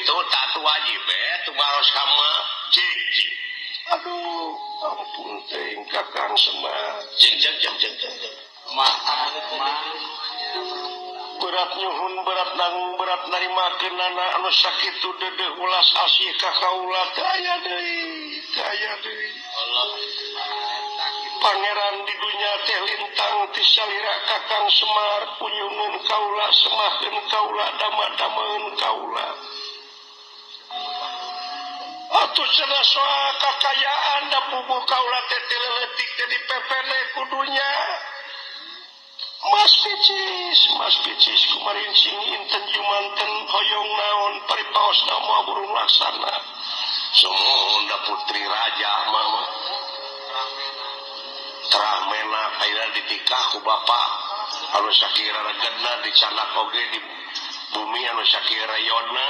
kitu tak wajib tumaros ka emak. Cing cing. Aduh, ampun teuing Kakang Semar. Cing cing cing cing cing. Berat nyuhun, berat nanggung, berat narimakeunana anu sakitu dedeuh ulas asih ka kaula teu aya deui, teu aya deui. Allah. Pangeran di dunya teh lintang ti salira Kakang Semar punyungeun kaula, semahkeun kaula, dama-damaeun kaula. Atuh cenah soal kakayaan da puguh kaula teh ti leutik teh dipepene ku dunya. Mas Picis kumarincing inten jumanten hoyong naon paripaosna moal burung laksana. Sumuhun da putri raja mah. Terah menak ayeuna ditikah ku bapa anu sakira regedna dicanak oge di bumi anu sakira yodna.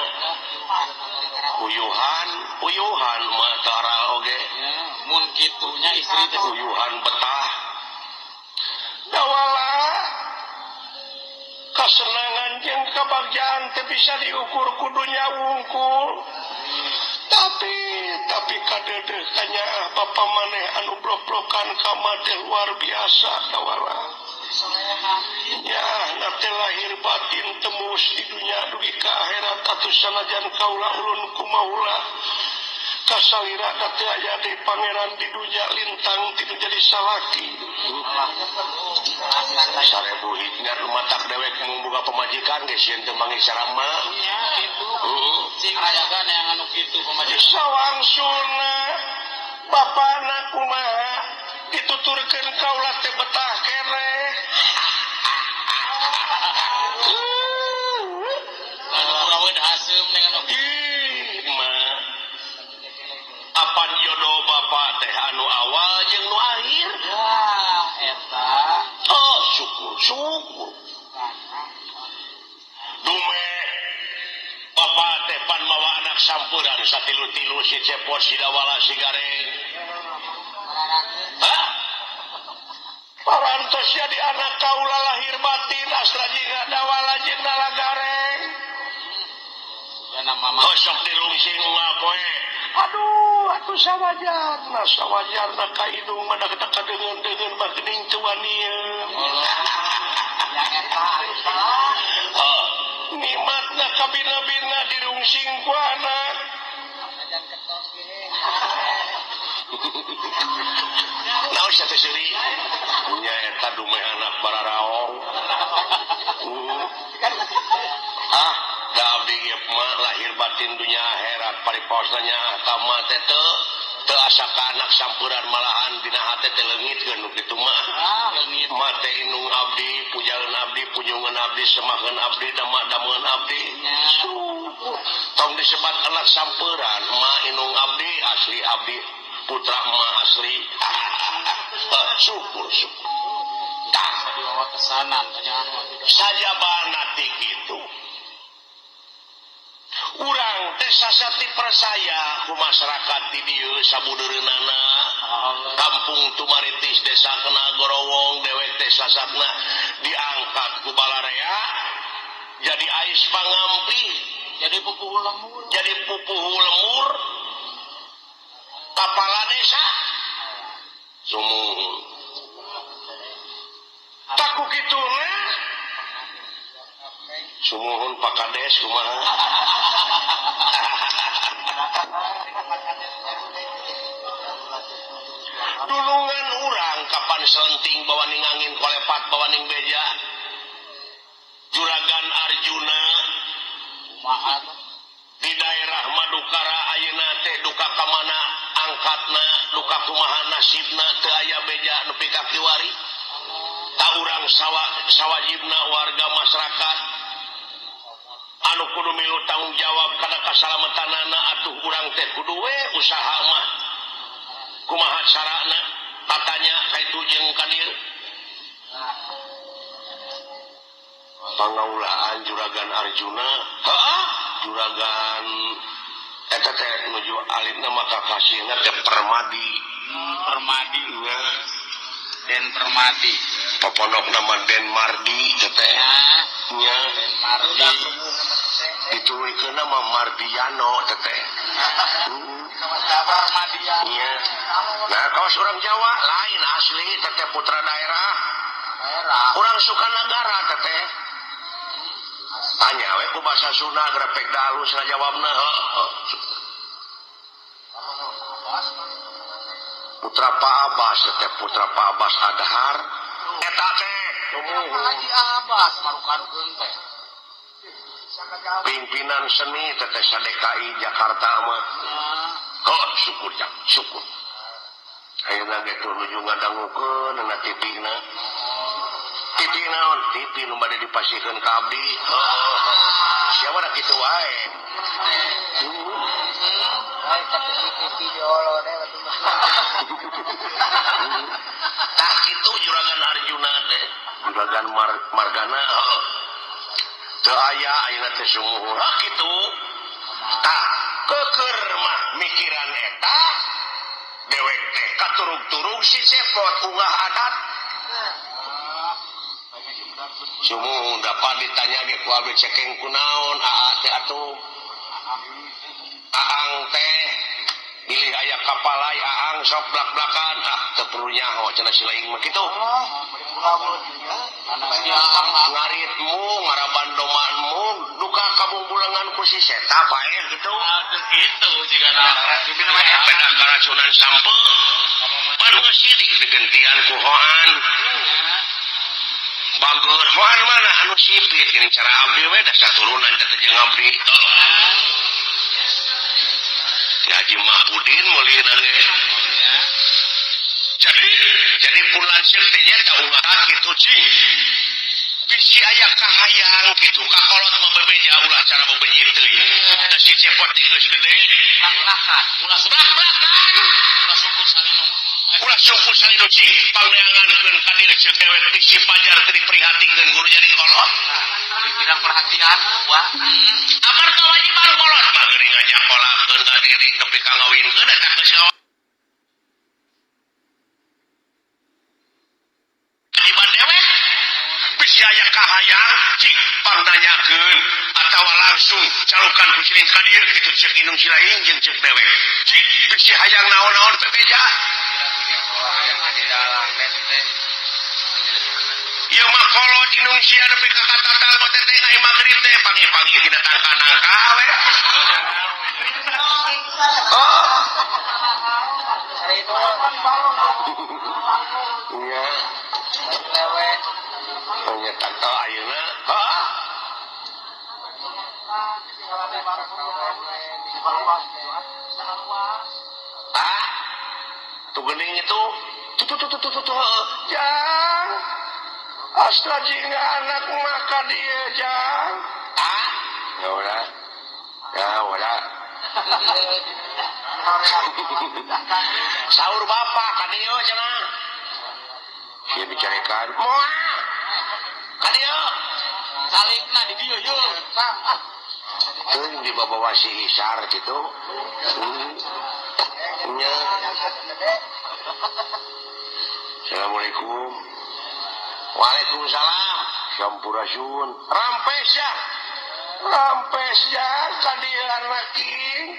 Uyuhan, uyuhan mah teu aral oge. Mun kitunya istri teh. Uyuhan betah. Dawala kasenangan jeung kebahagiaan teu bisa diukur ku dunya wungkul. Tapi kadeudeung kanyaah bapa maneh anu blok-blokan ka teh luar biasa dawala. Nyaah na teh lahir batin tembus di dunya dugi ka akhirat atuh sanajan kaula ulun kumaula. Kasalira na teh aya deui pangeran di dunya lintang ti nu jadi salaki. 1000 hiknya matak dewek mung boga pamajikan geus sieun teu manggih sarama. Nya kitu. Cing rayagan yang anu kitu pamajikan. Sawangsulna bapana kumaha dituturkeun kaula teh betah keneh. Anu kuraweun haseum dengan anu. Ih, mah. Apan jodoh bapa teh anu awal jeung nu akhir. Wah, eta. Oh, syukur, syukur. Dume bapa teh pan mawa anak sampuran satilu-tilu si Cepot si Dawala si Gareng. Hah? Parantos jadi anak kaula lahir batin astra jeung Dawala jeung Nala Gareng. Mama. Oh, sok dirungsing unggal poe. Aduh, atuh sawajarna, sawajarna ka indung mah da kadeungeun-deungeun mah geuning teu wanieun. Oh, nikmatna kabina-bina dirungsing ku anak. Naon sia teh seuri? Nya eta dumeh anak bararaong. Ah, da abdi ge mah lahir batin dunya akhirat paripaosna nyaah ka mah teh teu asa ka anak sampuran malahan dina hate teh leungitkeun nu kitu mah. Ah, leungit. Mate indung abdi, pujaeun abdi, punyungeun abdi, semaheun abdi, dama-dameun abdi. Syukur. Tong disebat anak sampuran, mah indung abdi asli abdi, putra emak asli. Syukur, syukur. Tah dibawa kesanan tanyaan waktu itu. Sajabana ti kitu. Urang teh sasati percaya ku masyarakat di dieu sabudeureunana. Kampung Tumaritis desa Kena Gorowong dewek teh sasatna diangkat ku balarea jadi ais pangampi, jadi pupuhu lemur, jadi pupuhu lemur kepala desa sumuhun. Taku kituna sumuhun Pak Kades kumaha. Dulungan urang kapan selenting bawaning angin kolepat bawaning beja Juragan Arjuna kumaha di daerah Madukara ayeuna teh duka ka mana angkatna duka kumaha nasibna teu aya beja nepi ka kiwari. Ta urang sawajibna warga masyarakat anu kudu milu tanggung jawab kana kasalamatanana atuh urang teh kudu we usaha mah kumaha carana katanya kaitu jeung ka dieu. Pangaulaan Juragan Arjuna, heeh, Juragan eta teh nuju alitna maka kasihna teh Permadi. Permadi nya. Den Permadi. Popondok nama Den Mardi teh teh. Ya. Nya. Den Mardi. Dituluykeun mah Mardiano teteh. Iya. Nah, kawas orang Jawa lain asli teteh putra daerah. Orang Sukanagara teteh. Tanya we ku bahasa Sunda grepek halus ngajawabna heuh. Putra Pak Abbas teteh putra Pak Abbas Adhar eta teh Haji Abbas marukankeun teh. Pimpinan seni teteh sa-DKI Jakarta mah. Oh, syukur jang, syukur. Ayeuna ge nuju ngadangukeun na TV-na. TV naon? TV nu bade dipasihkeun ka abdi. Heuh. Siapa da kitu wae. Tah kitu juragan Arjuna teh, juragan Margana heuh. Teu aya ayeuna teh sumuhun. Hah kitu. Tah keukeur mah mikiran eta dewek teh katurug-turug si cepot ungah adat. Sumuhun dapat ditanya ge ku abdi cekeng kunaon aa teh atuh. Aang teh bilih aya kapalai aang sok blak-blakan ah teu perlu nyaho cenah si laing mah kitu. Ngaritmu ngaraban domaanmu duka kabungbulengan ku si seta paeh kitu. Kitu jigana beda karacunan sampe pan geus sidik digentian ku hoan. Bagur hoan mana anu sipit geuning cara abdi we dasar turunan teh jeung abdi. Haji Mahpudin meulina ge. Jadi pun lanceuk teh nya tah ungah kitu cing. Bisi aya kahayang kitu ka kolot mah bebeja ulah cara bebenyit teuing. Da si cepot teh geus gede. Blak-blakan. Ulah blak-blakan. Ulah suku salinu. Ulah suku salinu cing pangneangankeun ka dieu ceuk dewek bisi pajar teu diprihatikeun kudu jadi kolot. Pikiran perhatian wah. Apan kewajiban kolot mah geuning nganyakolakeun ngadidik nepi ka ngawinkeun eta geus kewajiban dewek. Bisi aya kahayang cing pangnanyakeun atawa langsung calukan ku siling ka dieu kitu ceuk indung silaing jeung ceuk dewek. Cing bisi hayang naon-naon bebeja. Ieu mah kolot indung sia nepi ka katatang teh teh ngai magrib teh pangi-pangi tina tangka nangka we. Oh. Nya. Nya tangka ayeuna. Hah? Ah. Tuh geuning itu. Tuh tuh tuh tuh tuh. Jang. Astra jingga anak maka dia jang. Ah, ya udah, ya udah. Sahur bapak kadieu cenah. Sia dicarekan. Moal. Kadieu. Salikna di dieu yeuh. Teuing dibawa si Isar kitu. Nya. Assalamualaikum. Waalaikumsalam. Sampurasun. Rampes ya. Rampes ya ka dieu anak king.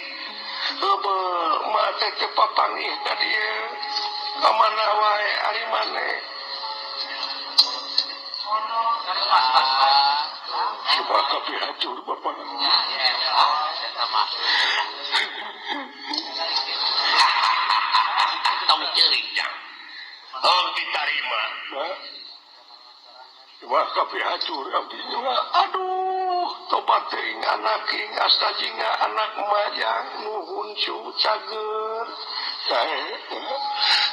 Heubeul mah teh teu papanggih ka dieu. Ka mana wae ari maneh. Coba kapi hancur bapak. Tong ceurik jang. Hong ditarima. Wah kapi hancur abdi juga. Aduh, tobat teuing anak king asta jingga anak majang nuhun cu cager. Sae.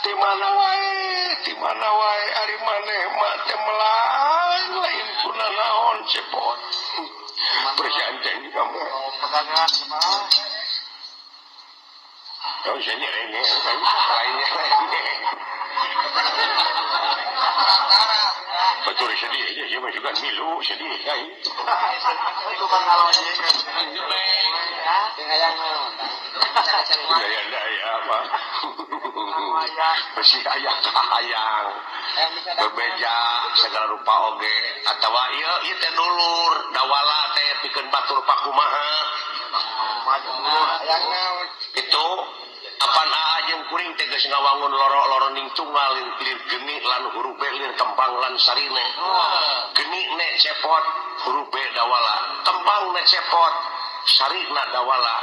Ti mana wae, ti mana wae ari maneh mah teh melang lain kuna naon cepot. Berjanji kamu. Pegangan mah. Oh, saya nyerengnya, lainnya. Batur sedih ya mah juga milu sedih aing. Daya-daya mah. Besi aya kahayang. Bebeja segala rupa oge atawa ieu ieu teh dulur dawala teh pikeun batur pakumaha. Itu apan aa jeung kuring teh geus ngawangun loro-loroning tunggal lir geni lan huruf B lir kembang lan sarine. Geni ne cepot huruf B dawala, kembang ne cepot sarina dawala.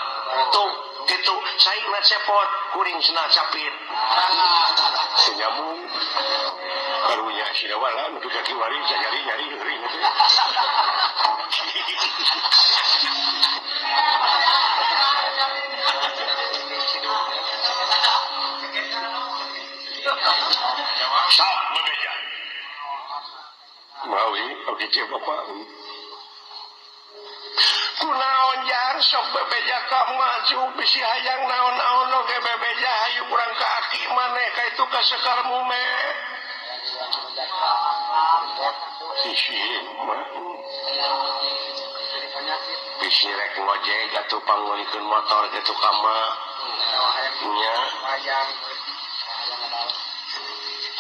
Tuh kitu saina cepot kuring cenah capit. Teu nyambung. Karunya si dawala nu ka kiwari nyari-nyari geuring teh. Sok bebeja. Mawi oke cek bapak. Kunaon jar sok bebeja ka maju bisi hayang naon-naon oge bebeja hayu urang ka aki maneh ka itu ka Sekar Mume. Isin mah. Bisi rek ngojek atuh pangmeulikeun motor kitu ka mah. Nya.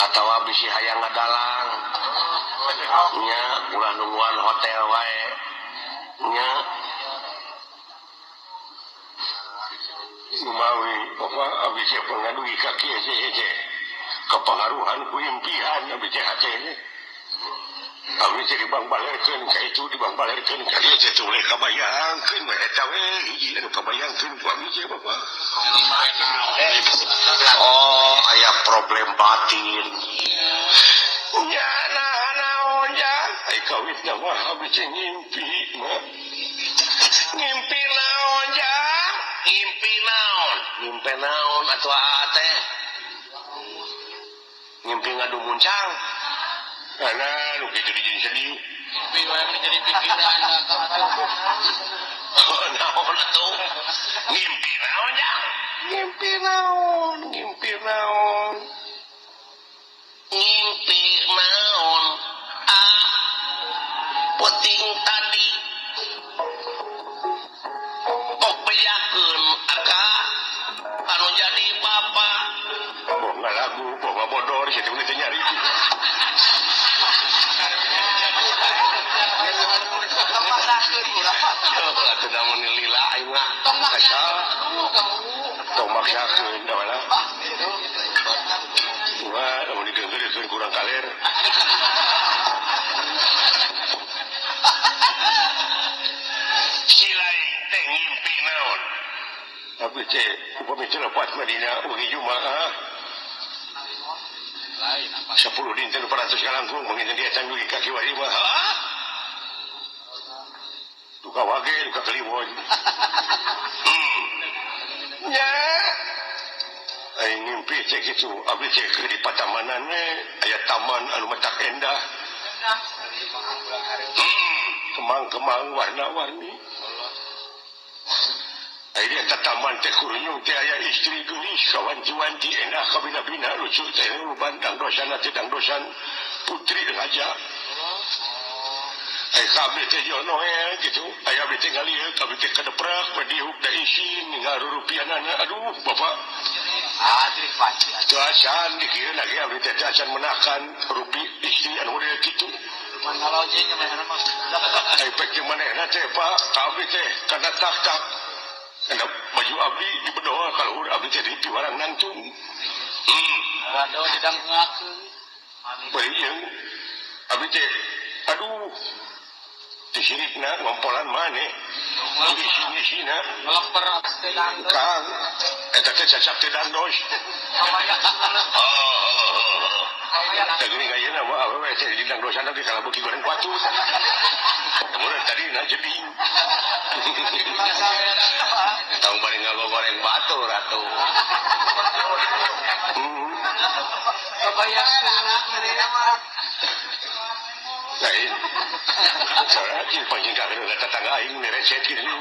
Atawa bisi hayang ngadalang. Nya ulah nungguan hotel wae. Nya. Mawi bapak abdi teh pangadugi ka kieu hese. Kepengaruhan ku impian abdi teh hate. Abdi teh dibangbalerkeun ka itu dibangbalerkeun ka dieu teh teu boleh kabayangkeun we eta we hiji anu kabayangkeun ku abdi teh bapak. Oh, aya problem batin. Nya nah naon nya? Ai kawitna mah abdi teh ngimpi mah. Ngimpi naon nya? Ngimpi naon? Ngimpi naon atuh aa teh? Ngimpi ngadu muncang. Ana nu kitu dijieun sedih. Ngimpi wae jadi pikiran naon atuh? Ngimpi naon nya? Ngimpi naon? Ngimpi naon? Ngimpi naon? Ah, puting tadi kok bejakeun aka anu jadi bapak. Boh ngalagu, boh ngabodor, situ teh nyari. Atuh da mun lila aing mah. Kasal. Tong maksakeun da wala. Wah, lamun digeungkeun kurang kaler. Silai teh ngimpi naon? Abdi teh upami teh lepat Madinah wengi Jumaah. 10 dinten 400 kalangkung mungkin dia tangguh ka kiwari mah. Duka wage, duka kliwon. Nya. Aing ngimpi teh kitu, abdi teh keur di patamanan we, aya taman anu matak endah. Kemang-kemang warna-warni. Aya eta taman teh kurunyung teh aya istri geulis kawanti-wanti endah kabina-bina lucu teh bandang dosana teh dangdosan putri raja. Ai kabeh teh jono gitu. Aya abdi teh ngalieu kabeh teh kadeprak badihuk da isin ninggal rurupianana. Aduh bapak. Teu acan dikieun lagi abdi teh teu acan menakan rupi istri anu model kitu. Ai pek jeung manehna teh Pak, abdi teh kana tak-tak. Kana baju abdi dibedol kaluhur abdi teh dipiwarang nangtung. Waduh didangkeun. Bari jeung abdi teh aduh disirikna ngompolan maneh. Isi-isina ngeleper teh dandos. Kang, eta teh cacak teh dandos. Oh. Teh geuning ayeuna mah awewe teh di dangdosan oge kalau beuki goreng patut. Mun tadi na jeding. Tong bari ngagoreng batur atuh. Kebayang lain. Soalnya jeung panjing ka tetangga aing merecet kitu.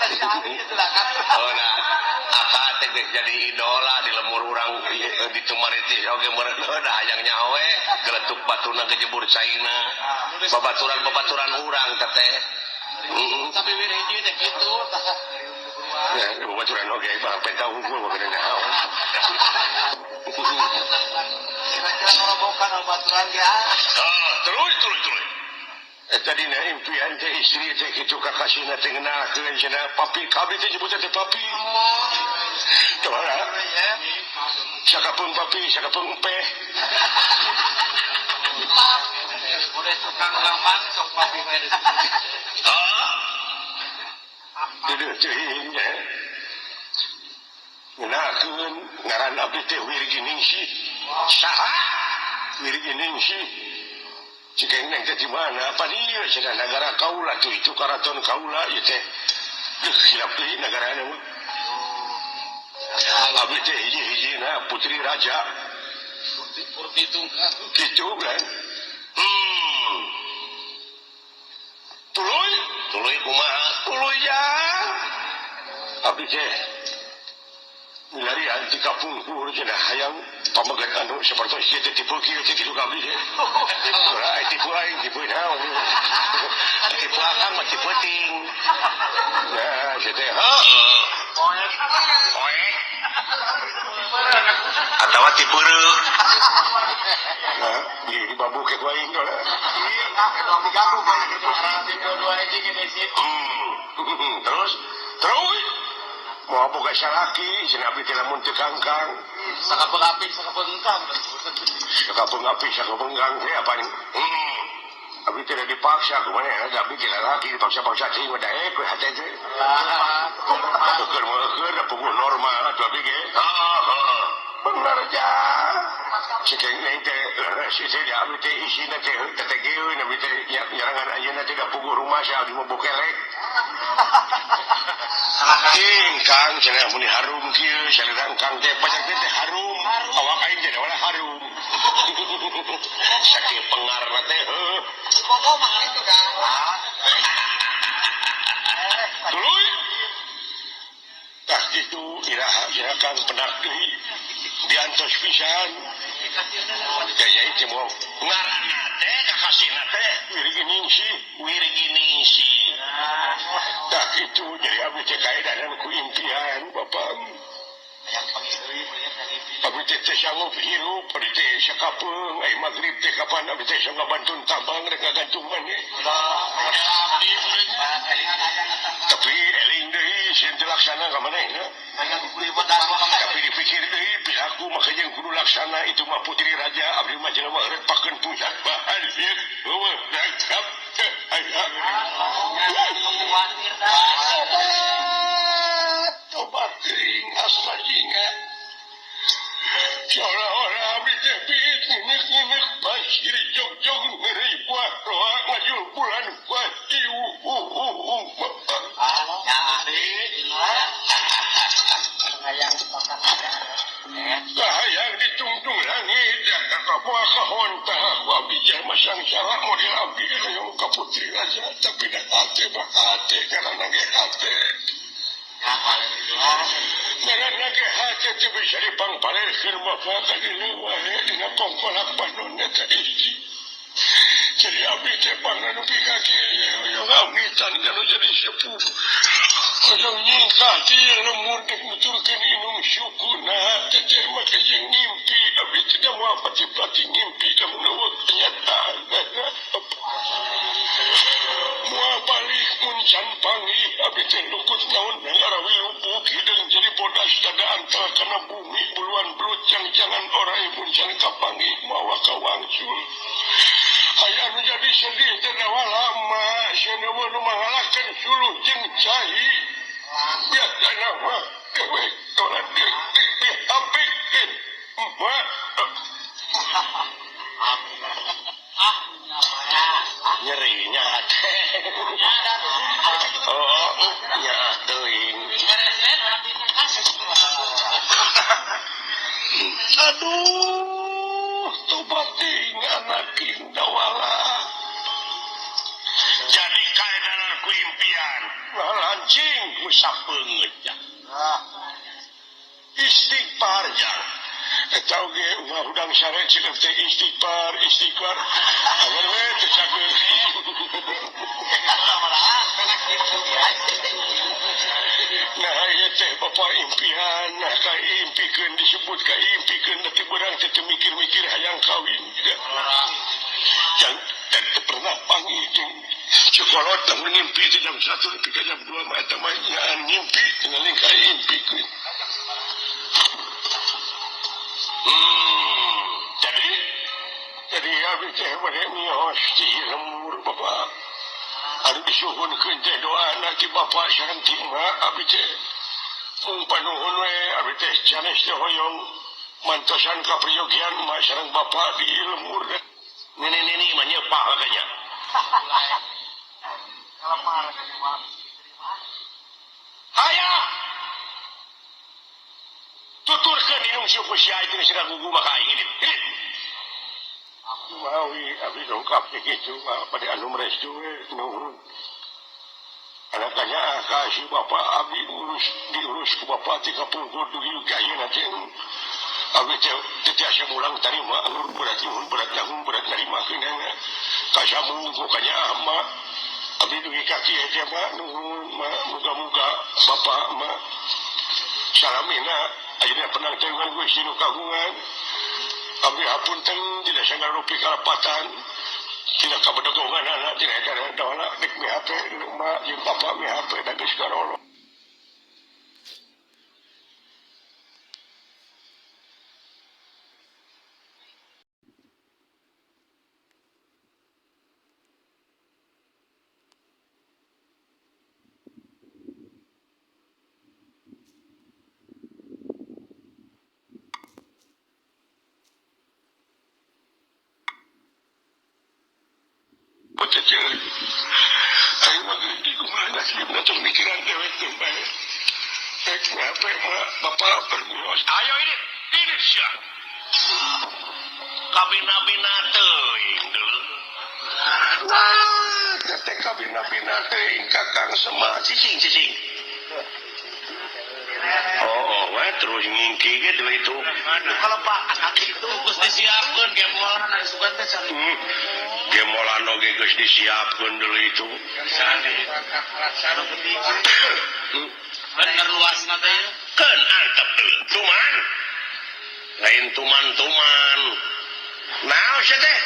Oh nah akak teh geus jadi idola di lemur urang di Tumaritis oge meureun da hayang nyaho we geletuk batuna gejebur caina babaturan-babaturan urang teh. Sampai wir hiji teh kitu tah. Ya, babaturan oge barang penta unggul mah gede naon. Kira-kira ngorobokan babaturan ge ah. Terus terus terus. Tadi na impian teh istri teh kitu kakasihna teh ngeunahkeun cenah papi kabeh teh nyebutna teh papi. Teu sakapeung papi sakapeung empeh. Udah tukang gampang sok papi mah. Ah. Deudeuh teuing nya. Ngeunahkeun ngaran abdi teh Wirginingsih. Saha? Wirginingsih. Cik neng teh di mana? Apa dieu cenah nagara kaula tuh itu karaton kaula ieu teh. Duh silap deui nagarana mah. Abdi teh hiji-hijina putri raja. Putri tungkah. Kitu kan. Tuluy, tuluy kumaha? Tuluy jang. Abdi teh milarian ti kapungkur cenah hayang pamegat anu sapertos ieu teh tipe kieu teh kitu ka abdi teh. Ulah tipe aing tipe naon. Tipe akang mah tipe ting. Nah, sia teh heuh. Poek. Atawa tipeureuh. Nah, di babuke ku aing lah. Terus terus mau boga salaki cenah abdi teh lamun teu kangkang. Sakapeung api sakapeung engkang. Sakapeung api sakapeung engkang teh apa nih? Abdi teh dipaksa kumaha ya abdi teh lalaki dipaksa-paksa teuing mah daek we hate teh. Keur mah keur puguh normal atuh abdi ge. Heeh. Bener jang. Cek neng teh leres teh abdi teh isina teh teh geun abdi teh nyarangan ayeuna teh da puguh rumah sia abdi mah bokelek. Ting kang cenah muni harum kieu salerang kang teh pajak teh harum awak aing teh wala harum. Sakieu pengarna teh heuh. Bogo mah itu kan. Tuluy. Tah kitu iraha iraha kang penak deui diantos pisan. Kaya itu mau ngaranna teh kakasihna teh Wirginingsih, Wirginingsih. Tah itu jadi abdi teh kaedahan ku impian bapak. Abdi teh teh sanggup hirup, abdi teh sakapeung, ai magrib teh kapan abdi teh sanggup bantun tabang rek ngagantung maneh. Tapi eling deui sieun teu laksana ka manehna. Tapi dipikir deui piraku mah jeung kudu laksana itu mah putri raja abdi mah jelema rek pakeun pusat bahan ieu heueuh rangkap teh aya. Tobat teuing asma jinga. Seolah-olah abdi teh piit nginek-nginek pasir jog-jog ngeri buah roa ngajul bulan pasti. Kahayang ditungtung langit buah kahonta aku abdi jelema sangsara model abdi hoyong ka putri raja tapi da hate mah hate karena ge hate. Ngaranna ge hate teu bisa dipangpalerkeun bapak ka dieu wae dina kongkolak panon eta istri. Jadi abdi teh panganu pika kieu hoyong awitan kana jadi sepuh. Hoyong nyingkah ti lemur dek nuturkeun inung sukuna teteh mah jeung ngimpi abdi teh moal pati-pati ngimpi lamun eueuh kenyataan. Moal balik mun can panggih abdi teh lukut naon ngarawi lupuk hideung jadi bodas dada antal kana bumi buluan belut jang-jangan orai mun can kapanggih mawa kawangsul. Aya nu jadi sedih teh lama cenah nu mangalahkeun suluh jeung cai. Biasana mah dewek tolan deui apikeun. Mah nyerinya hate. Oh, nya teuing. Aduh, tobat teuing anak dawala. Jadi kaedanan ku impian. Lancing ku sapeungeut ya. Istighfar ya. Eta oge ulah hudang sare cek teh istighfar istighfar. Agar we teu cager. Nah ieu teh bapak impian, nah ka impikeun disebut ka impikeun teh beurang teh mikir-mikir hayang kawin juga. Yang teu pernah panggil jeung sekolot teh ngimpi teh jam 1 nepi ka jam 2 mah eta mah nyaan ngimpi tinggal ka impikeun. Jadi abi teh bade mios ti lembur bapak. Anu disuhunkeun teh doana ti bapak sareng ti emak abi teh. Mung panuhun we abi teh sanes teh hoyong mantosan kapriyogian emak sareng bapak di lembur. Nini-nini mah nyepah makanya. Hayah tuturkeun inung suku sia itu geus gugu maka aing hidup. Hidup. Mawi abi dongkap kitu mah pada anu restu we nuhun. Anaknya kasih bapak abi urus diurus ku bapak ti kapungkur dugi ka ayeuna teh. Abi teh teu tiasa mulang tarima anu berat nuhun berat nahun berat narimakeunana. Kasambung ku kanyaah mah abi dugi ka kieu teh mah nuhun mah muga-muga bapak mah salamina ayeuna penang teh Gusti nu kagungan. Abdi hapunten tidak sanggar rupi kalepatan tidak kabedegongan anak tidak ada dona dik mi HP emak jeung bapak mi HP da geus karolo. Aing mah geuning kumaha nasibna tong mikiran dewek teh bae. Rek ngape mah bapak bermios. Ayo ini, ini sia. Kabina-bina teuing deuleu. Nah, teh kabina-bina teuing Kakang Semar cicing-cicing. Oh, we terus ngingki ge deui itu. Kalau Pak itu geus disiapkeun gemolan anu sugan teh cari. Gemolan oge geus disiapkeun deui itu. Bener luasna teh. Keun antep deui. Tuman. Lain tuman-tuman. Naon sia teh?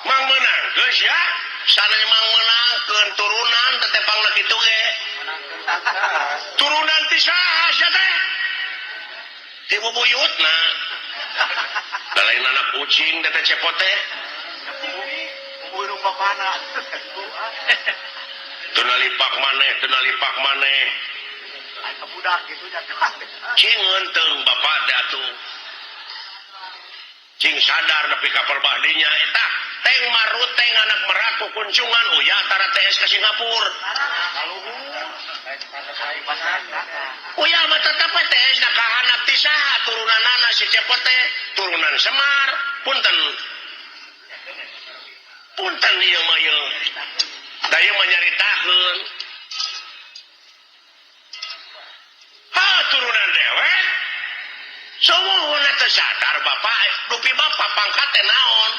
Mang meunang geus ya. Sana mang meunangkeun turunan teh tepangna kitu ge. Turunan ti saha sia teh? Ti bubuyutna. Da lain anak kucing teh cepot teh. Bubuyut bapana. Teu nalipak maneh, teu nalipak maneh. Ai ka budak kitu nya. Cing eunteng bapak teh atuh. Cing sadar nepi ka perbahdinya eta teng maruteng anak merak kukuncungan uya tara TS ke Singapura. Uya mah tetep TS na ka anak ti saha turunanana si Cepot teh turunan Semar punten. Punten ieu mah ieu. Da ieu mah nyaritakeun. Ha turunan dewek. Sumuhun teu sadar bapak dupi bapak pangkat teh naon.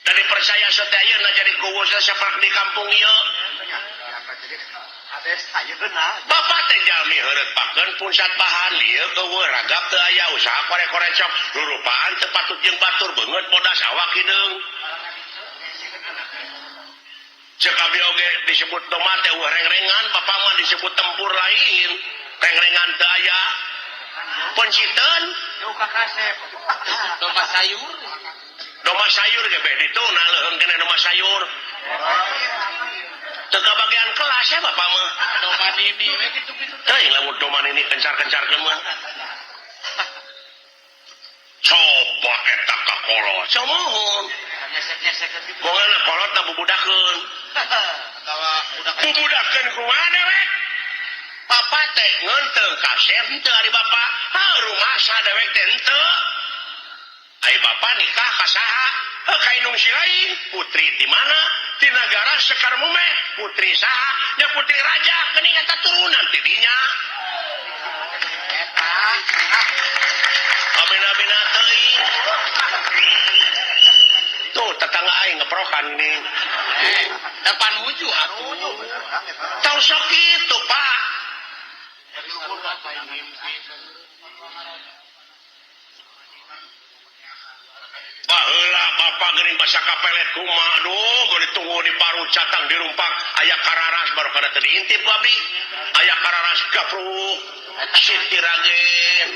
Dari percaya satya ayeuna jadi kuwus sapak di kampung ieu. Bapak teh jalmi heureut pakeun punsat bahan ieu keueuh ragap teu aya usaha korek-korecok rurupaan teu patut jeung batur beungeut bodas awak hideung. Ceuk abdi oge disebut tomat teh eueuh rengrengan bapak mah disebut tempur lain. Rengrengan teu aya. Penciteun domba sayur. Domba sayur ge beh dituna leuheung keneh domba sayur. Teu kabagian kelas ya bapak mah. Domba nini we kitu-kitu. Teuing lamun domba nini kencar-kencarkeun mah. Coba eta ka kolot. Sumuhun. Nyesek-nyesek kitu. Pokona kolotna bubudakeun. Atawa budak bubudakeun kumaha dewek? Bapak teh ngeunteung kasep henteu ari bapak. Ha rumasa dewek teh henteu. Ai bapak nikah ka saha? Heuh ka indung si lain putri ti mana? Ti nagara Sekar Mume. Putri saha? Nya putri raja geuning eta turunan ti dinya. Eta. Abina-bina teuing. Tuh tetangga aing ngeprokan nih. Depan wuju atuh. Tong sok kitu, Pak. Baheula bapak geuning basa kapelet kumaha aduh geus ditunggu di paru catang dirumpak aya kararas baru kada teu diintip ku abdi. Aya kararas gapruk Siti Ragen.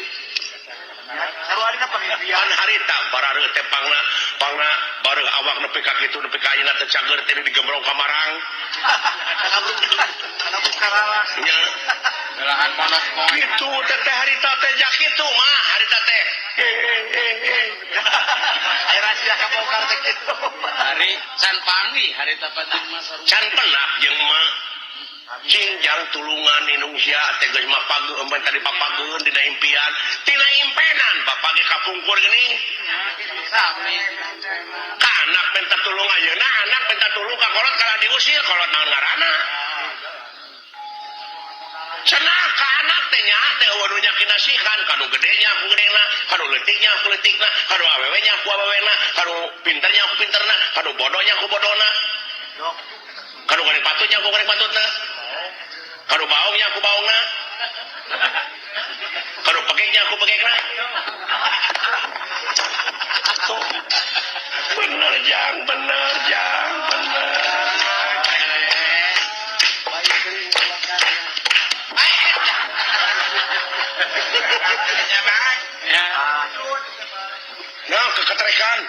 Pan harita barareuh teh pangna pangna bareuh awak nepi ka kitu nepi ka ayeuna teh cager teh digembrong ka marang. Nya Belahan monok poe. Kitu teh harita teh jak kitu mah harita teh. Aya rahasia kabongkar teh kitu. Hari can panggih harita penting mah sarua. Can penak jeung mah. Cingjang tulungan Indonesia teh geus mah pageun empen tadi papageun dina impian tina impenan bapak ge kapungkur geuning sami ka anak minta tulung ayeuna anak minta tulung ka kolot kalah diusir kolot naon ngaranna cenah ka anak teh nya teh eueuh nu nyakinasihan ka nu gede nya ku gedena ka nu leutik nya ku leutikna ka nu awewe nya ku awewena ka nu pinter nya ku pinterna ka nu bodoh nya ku bodona ka nu goreng patut nya ku goreng patutna ka nu baong nya ku baongna ka nu pegek nya ku pegekna. Tuh. Bener jang, bener jang, bener. Nah, keketrekan.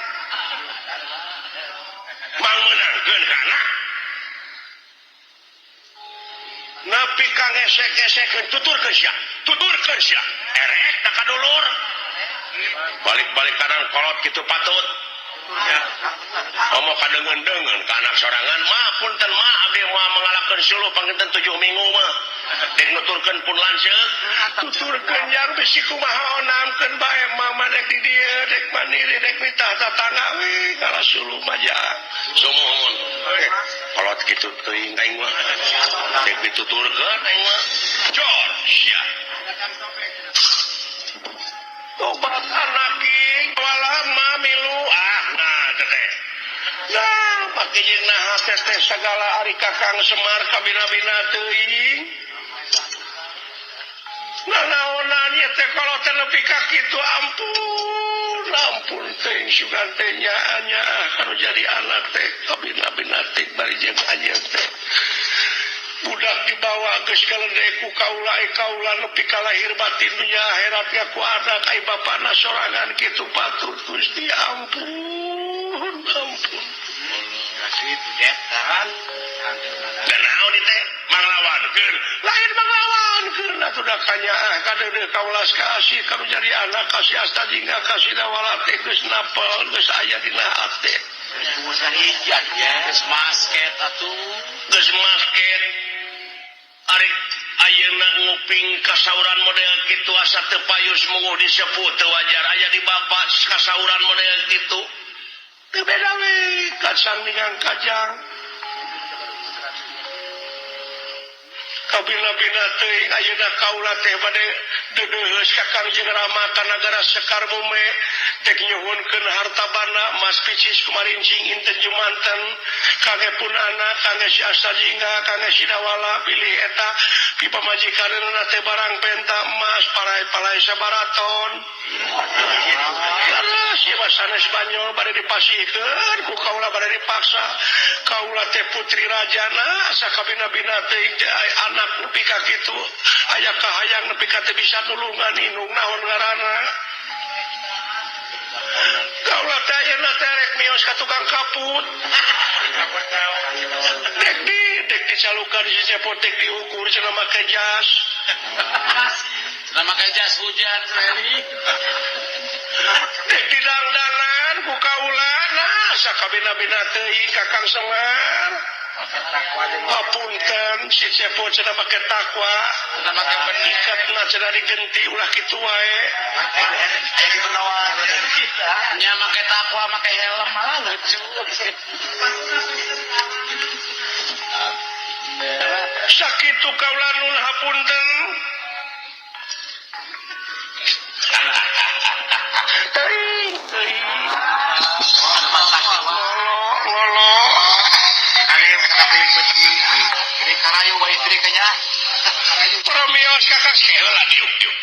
Mang meunangkeun ka anak. Nepi ka ngesek-ngesekeun tuturkeun sia, tuturkeun sia. Erek da ka dulur. Balik-balik kanan kolot kitu patut. Omo kadeungeun-deungeun ka anak sorangan mah punten mah abdi moal mangalakeun suluh panginten 7 minggu mah. Dek nuturkeun pun lanceuk, tuturkeun jang bisi kumaha onamkeun bae mama dek di dieu dek mandiri dek mitah tatangga we ngalah suluh mah jang. Sumuhun. Kolot kitu teuing aing mah. Dek dituturkeun aing mah. Jor sia. Tobat anak king walama milu ah nah teteh. Nah pake jeung naha teteh sagala ari Kakang Semar kabina-bina teuing. Nah naonan ieu teh kalau teh nepi ka kitu ampun ampun teuing sugan teh nyaanya kanu jadi anak teh kabina-bina teh bari jeung anjeun teh. Budak dibawa geus galendek ku kaula kaula nepi ka lahir batin dunya akhirat ngaku anak ai bapana sorangan kitu patut Gusti ampun ampun. Dan naon ieu teh manglawankeun lain manglawankeun atuh da kanyaah kadeudeuh kaulas kasih kanu jadi anak kasih asta jingga kasih dawala teh geus napel geus aya dina hate. Geus masket atuh geus masket ari ayeuna nguping kasauran model kitu asa teu payus munguh disepuh teu wajar aya di bapak kasauran model kitu teu beda we kacang dengan kajang kabina-bina teuing ayeuna kaula teh bade deudeuheus ka Kangjeng Rama ka nagara Sekar Mume dek nyuhunkeun harta banda mas picis kumarincing inten jumanten kangge pun anak kangge si Astajingga kangge si Dawala bilih eta pipamajikanna teh barang penta emas parai-palai sabaraton leres ieu mah sanes Banyol bade dipasihkeun ku kaula bade dipaksa kaula teh putri rajana asa kabina-bina teuing teh anak nepi ka kitu aya kahayang nepi ka teu bisa nulungan indung naon ngaranna kaula teh ayeuna teh rek mios ka tukang kaput dek di dek dicalukan si cepot dek diukur cenah make jas cenah make jas hujan Reli dek didangdanan ku kaula nah sakabina-bina teuing Kakang Semar Apunten si cepot cenah make takwa cenah make benih ikatna cenah digenti ulah kitu wae. Nya make takwa make helm malah lucu. Sakitu kaula nun hapunten. Teuing teuing. Ngolo. Ini karayu wa istri kayaknya. Promios kakak heula diuk diuk.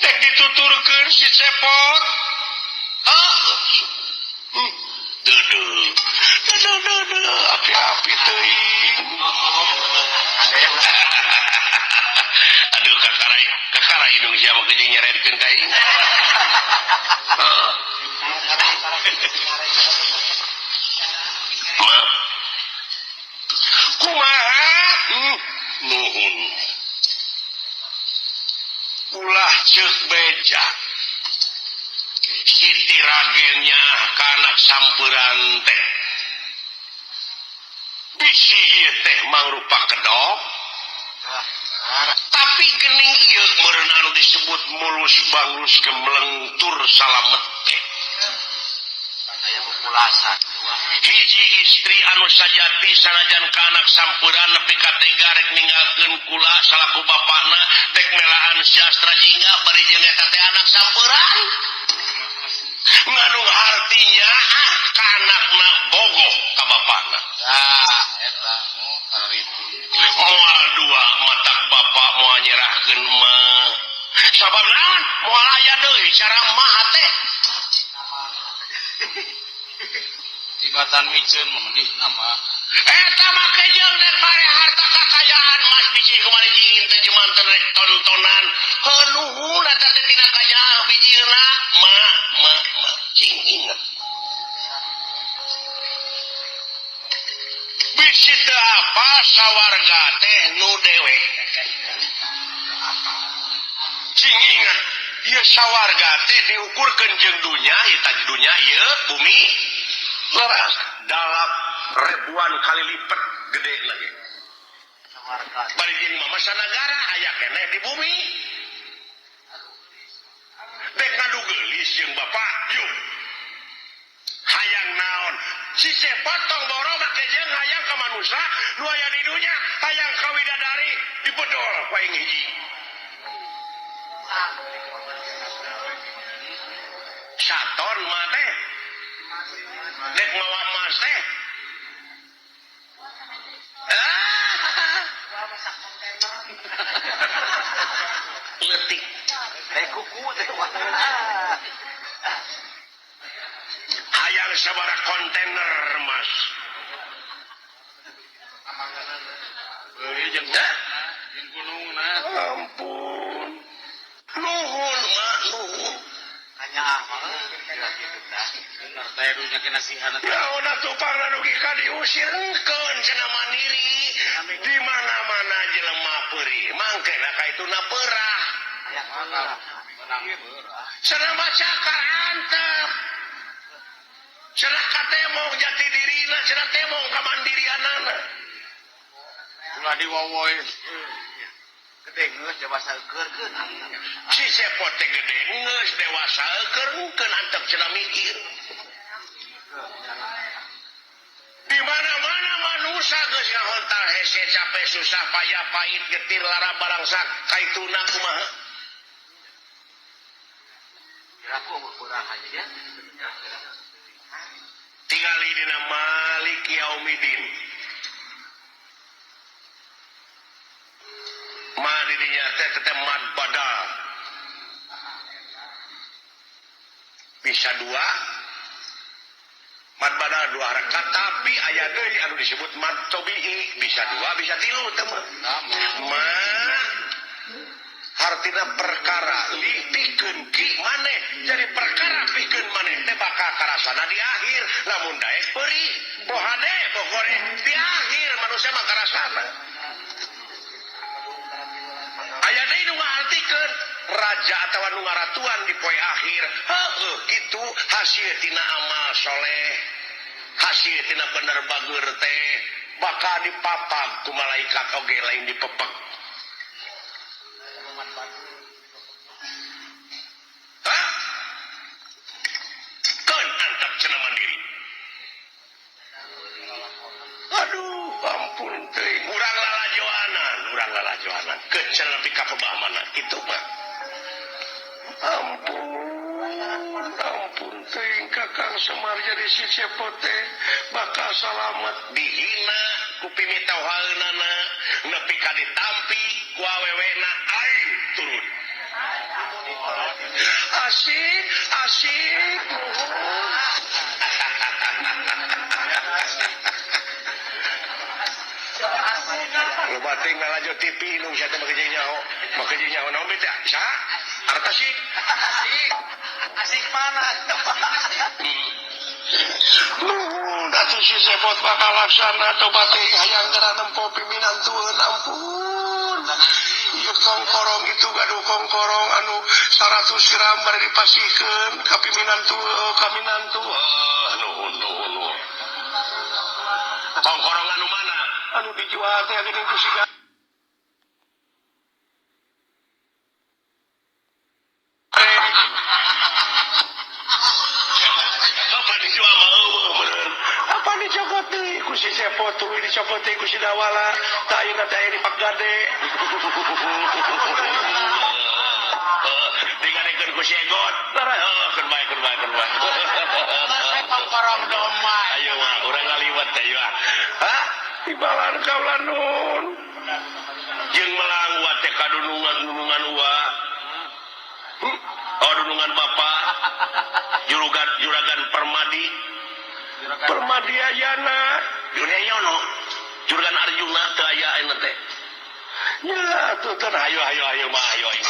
Dek dituturkeun si Cepot. Heuh. Deudeuh. Deudeuh deudeuh api-api teuing. Aduh kakarai kakara hidung sia mah jeung nyeredkeun ka aing. Heuh. Ma. Kumaha? Nuhun. Ulah ceuk beja. Siti ragennya kanak sampuran teh. Bisi ieu teh mangrupa kedok. Tapi geuning ieu meureun anu disebut mulus banglus gembleng tur salamet teh. Hiji istri anu sajati sanajan ka anak sampuran nepi ka tega rek ninggalkeun kula salaku bapakna dek melaan sastra jingga bari jeung eta teh anak sampuran. Ngandung artinya ah ka anakna bogoh ka bapakna. Tah eta moal dua matak bapak moal nyerahkeun mah. Sabab naon? Moal aya deui cara mah teh. Tibatan miceun memenih nama. Eta mah kejeung dek bare harta kakayaan mas biji kumaha jingin teh jumanten rek tontonan. Heuh nuhun eta teh tina kayaan bijilna ma ma ma cing inget. Bisi teu apa sawarga teh nu dewek. Cing inget ieu sawarga teh diukurkeun jeung dunya, ieu tadi dunya ieu bumi leras dalam ribuan kali lipat gede lagi. Bari jeung mah mancanagara aya keneh di bumi. Dek ngadu geulis jeung bapak, yuk. Hayang naon? Si potong boro make jeung hayang ka manusia nu aya di dunya, hayang ka widadari dipedol ku aing hiji. Saton mah teh dek mawa emas teh. Letik. Kuku teh. Hayang sabaraha kontainer emas. Beuh jeung gunungna. Ampun. Nuhun mah nuhun. Hanya ah mah kitu tah. Bener teh dunya kena nasihan. Naon atuh pangna dugi ka diusirkeun cenah mandiri. Di mana-mana jelema peurih mangkena ka ituna peurah. Cenah macakar antep. Cenah katemong jati dirina, cenah temong kamandirianana. Ulah diwowoy. Gede geus dewasa eukeurkeun. Si Cepot teh gede geus dewasa eukeurkeun antep cenah mikir. Di mana-mana manusia geus ngahontal hese capek susah payah pahit getir lara balangsak kaituna kumaha. Kira-kira umur kurang aja ya. Tingali dina Malik Yaumidin. Ma dirinya teh teh mad badal. Bisa dua. Mad badal dua harakat tapi aya deui anu disebut mad tabi'i, bisa dua bisa tilu teh mah. Ma hartina perkara li pikeun ki maneh jadi perkara pikeun maneh teh bakal karasana di akhir lamun daek peurih bohade bogore di akhir manusia mah karasana aya deui nu ngaartikeun raja atawa nu ngaratuan di poe akhir heueuh kitu hasil tina amal soleh hasil tina bener bager teh bakal dipapag ku malaikat oge lain dipepek. Hah? lalajoanan kecer nepi ka pebah mana kitu mah ampun ampun teuing Kakang Semar jadi si Cepot teh bakal salamet dihina ku pimitohaeunana nepi ka ditampi ku awewena aing turun asik asik nuhun. Loba teuing lalajo TV indung sia teh make jeung nyaho make jeung nyaho naon teh saha harta sih asik asik mana nuhun atuh si Cepot bakal laksana tobat teuing hayang geura nempo piminantueun ampun. Ieu kongkorong itu gaduh kongkorong anu 100 gram bari dipasihkeun ka piminantu ka minantu. Nuhun nuhun nuhun. Kongkorong anu mana? Anu dijual teh geuning ku siga. Apa dijual mah eueuh meureun. Apa dicokot deui ku si Cepot tuluy dicokot deui ku si Dawala. Tah ayeuna teh aya di Pakgade. Digadekeun ku si Egot. Heuh keun bae keun bae keun bae. Masa kongkorong domba. Ayo mah urang ngaliwet teh ieu ah. Hah? Tibalan kaula nun. Jeung melang wa teh kadunungan dunungan wa. Oh dunungan bapa. Juragan Juragan Permadi. Permadi Ayana. Juragan Juragan Arjuna teu aya ayeuna teh. Ya tuh teh ayo ayo ayo mah ayo ayo.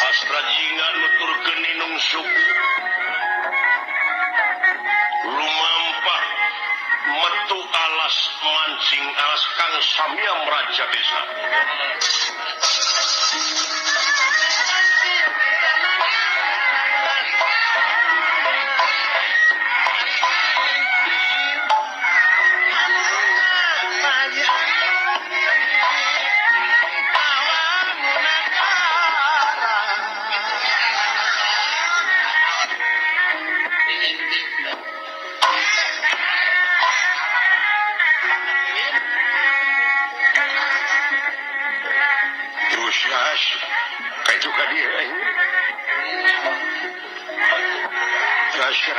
Astra jingga nuturkeun ninung suku lumampah metu alas mancing alas Kang Samyam Raja Desa.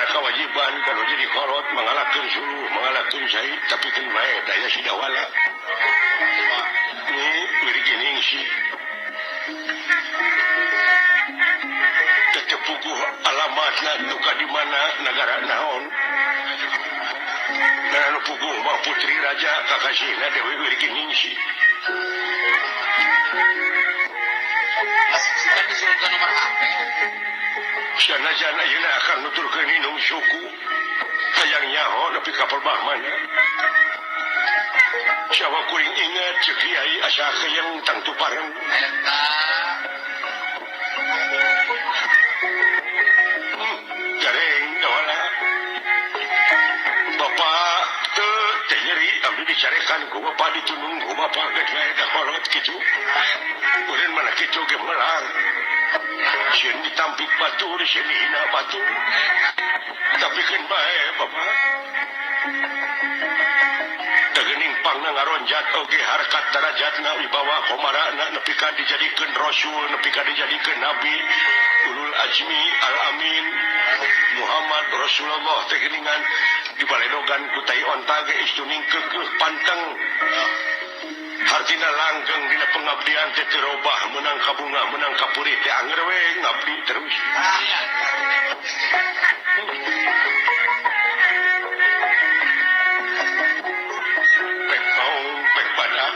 Kewajiban kalau jadi kolot mengalahkan suluh mengalahkan cai tapi kan bae daya si Dawala ini wirik sih tetep puguh alamatna duka di mana negara naon dan puguh mah putri raja kakasihna Dewi Wirikiningsih. Sanajan ayeuna akang nuturkeun indung suku hayang nyaho nepi ka perbah mana Sawa kuring inget cek kiai asa hayang tangtu pareng eta gareng dawala bapak teu teh nyeri abdi dicarekan ku bapak ditunung ku bapak geus bae da kolot kitu urang mana kitu ge melang sieun ditampik batur sieun dihina batur tapi keun bae bapak Dagening pangna ngaronjat oge harkat darajatna wibawa komarana nepi ka dijadikeun rasul nepi ka dijadikeun nabi ulul azmi al amin Muhammad Rasulullah teh geuningan dibaledogan ku tai onta ge istuning keukeuh panteng hartina langgeng dina pengabdian teh teu robah meunang ka bunga meunang ka purih teh anger we ngabdi terus. Pek maung pek badak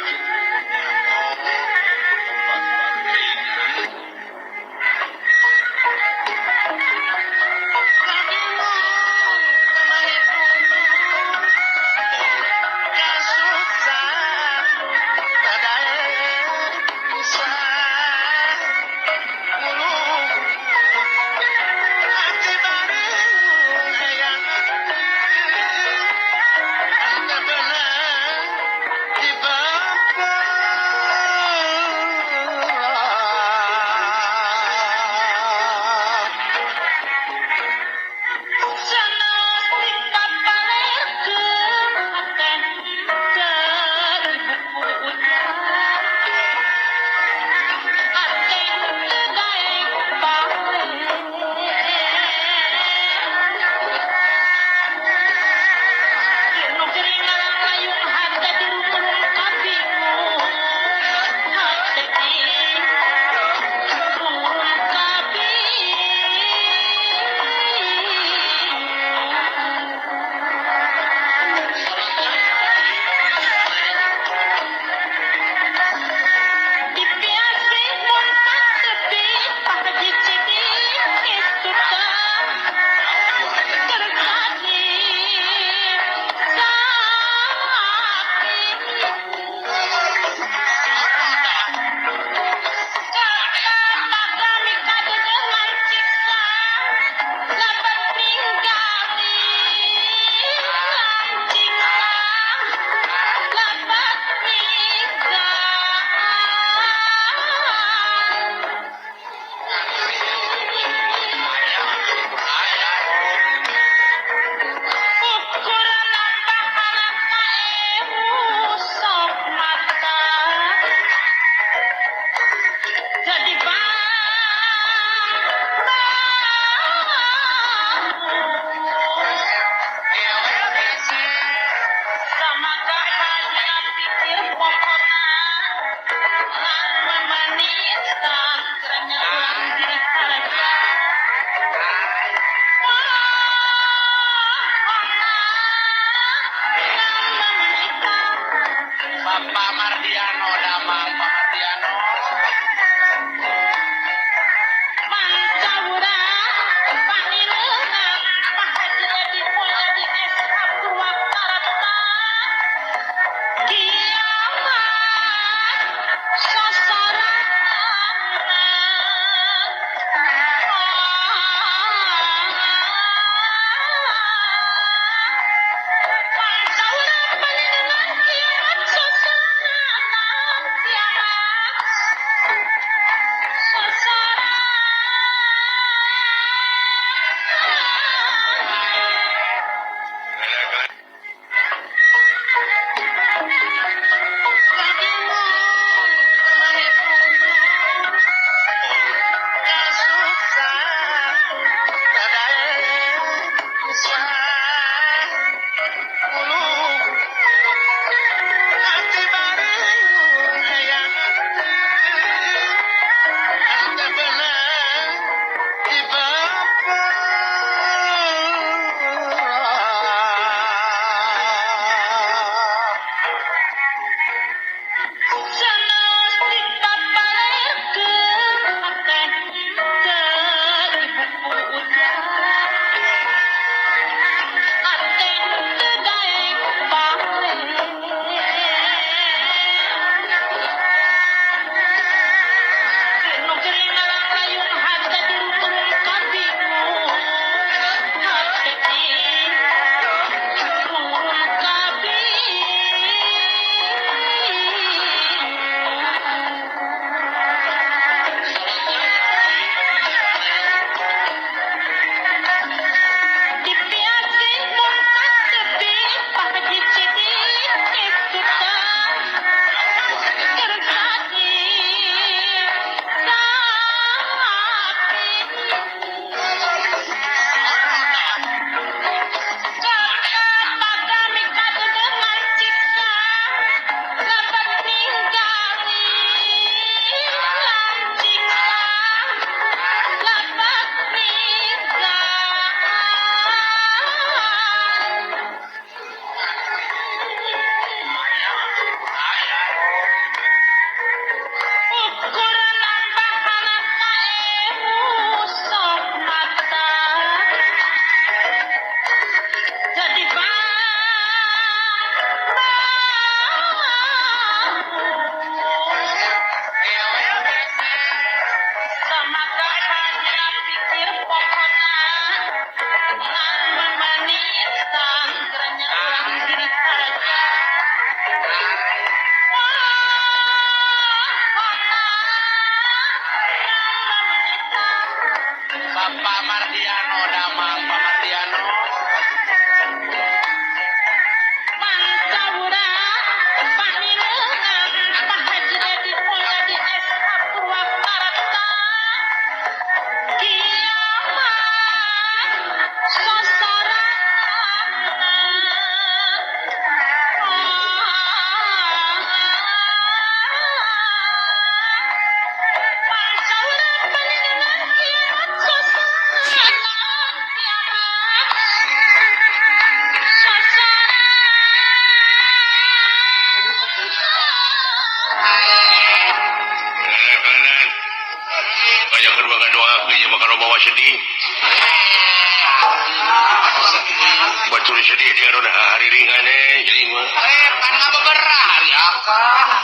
Jadi anu hari ringan eh mah. Eh pan ngabeberah hari akang.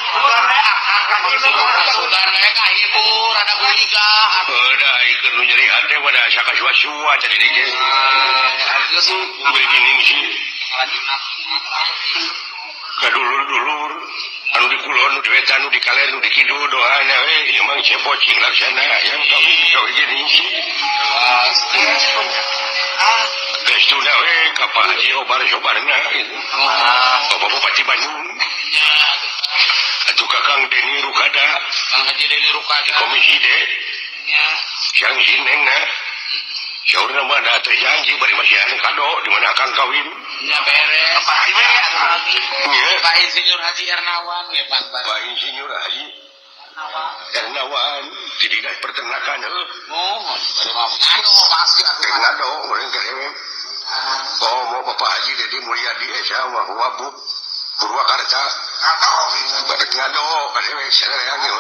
Sugan we kahibur ada guligah. Heuh da ikeun nu nyeri hate mah da sakasua-sua tadi ge. Begini sih. Kadulur-dulur anu di kulon nu di wetan nu di kaler nu di kidul doana we ieu mang cepot cing laksana yang kawin kawin gini sih. Pasti. Geus we ka Pak Haji Obar Sobarna gitu. Bapak Bupati Bandung. Nya. Atuh Kakang Deni Rukada. Kang Haji Deni Rukada. Komisi D. Nya. Siang sinengna. Saurna mah da teh janji bari masihan kado di mana akang kawin. Nya beres. Pasti we atuh lagi. Nya. Pak Insinyur Haji Ernawan ge Pak. Pak Insinyur Haji Ernawan di dinas peternakan heuh. Mohon bari mah ngado pasti atuh. Ngado urang teh. Oh, mau Bapak Haji Deddy Mulyadi esa mah wabub Purwakarta. Ngado. Ngado kadewe sareang ge.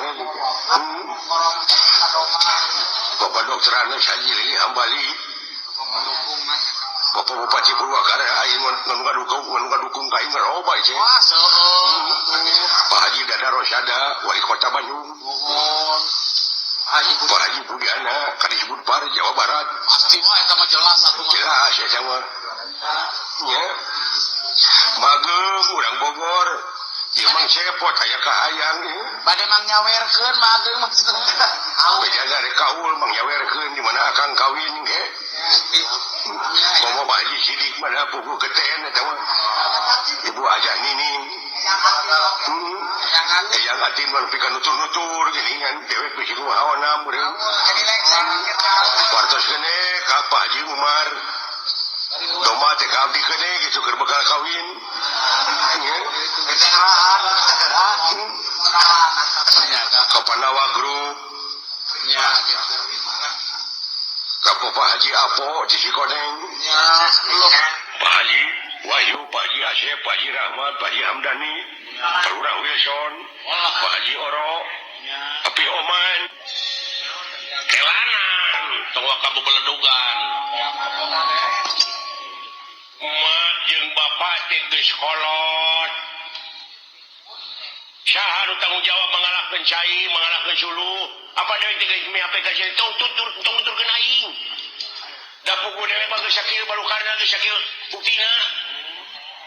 Bapak Dokter Anes Haji Lili Hambali. Bapak Bupati Purwakarta aing nu ngadukung ka aing loba ieu. Wah, seueur. Pak Haji Dada Rosada Wali Kota Bandung. Mohon. Pak Haji Budiana Kadisbud Par Jawa Barat. Pasti mah eta mah jelas atuh mah. Jelas eta mah. Nya. Mageung urang Bogor. Ieu mang cepot aya kahayang ieu. Bade mang nyawerkeun mageung maksudna. Beda dari kaul mang nyawerkeun di mana akang kawin ge. Komo Pak Haji Sidik mana pugu geten eta mah. Ibu Aja Nining. Yang atin mah nepi ka nutur-nutur geuningan dewek bisi kumaha meureun. Wartos gene ka Pak Haji Umar. Doma teh ka abdi gene kitu keur bekal kawin. Nya. Ka Panawa Group. Nya gitu. Ka Bapak Haji Apo di Cikoneng. Nya. Pak Haji Wahyu, Pak Haji Asep, Pak Haji Rahmat, Pak Haji Hamdani, Pak Lurah Wilson, Pak Haji Oro, Api Oman. Kelanan, tong waka bebeledugan. Emak jeung bapak teh geus kolot. Saha nu tanggung jawab mengalahkeun cai, mengalahkeun suluh? Apa deui teh geus mihape ka sini? Tong tutur, tong nuturkeun aing. Da puguh dewe mah geus sakieu balukarna geus sakieu buktina.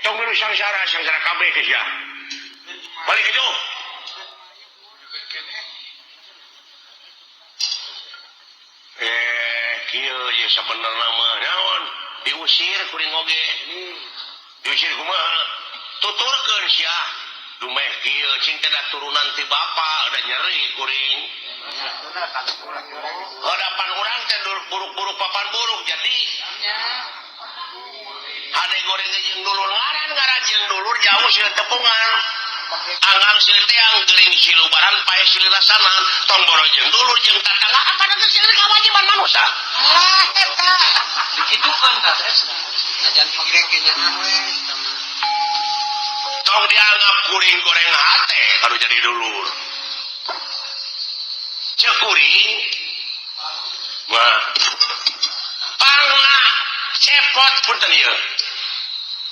Tong milu sangsara, sangsara kabeh geus ya. Balik kitu. Kieu ye sabenerna mah naon? Diusir kuring oge. Diusir kumaha? Tuturkeun sia. Dumeh kieu cing teh da turunan ti bapa da nyeri kuring. Hadapan urang teh buruk-buruk papan buruk jadi hade goreng jeung dulur ngaran ngaran jeung dulur jauh sieun tepungan. Anggang silih teang geuring silubaran pae silih rasanan tong boro jeung dulur jeung tatangga apa da geus silih kawajiban manusia. Lah eta dikitukeun tah najan pagek kenyahan we. Tong dianggap kuring goreng hate kalau jadi dulur. Cek kuring mah pangna cepot punten ieu.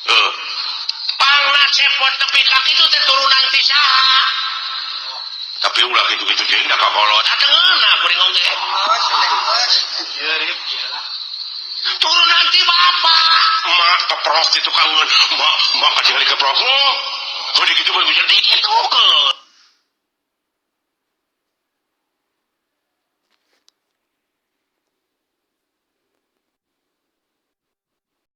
Heuh. Pangna cepot tepi kaki itu teh turunan ti saha. Tapi ulah kitu-kitu jeung da kakolot. Atengeuna kuring oge. Turunan ti bapa. Mak keprok di tukangeun. Mak mak katingali keprok. Oh, kitu mah bisa dikitukeun.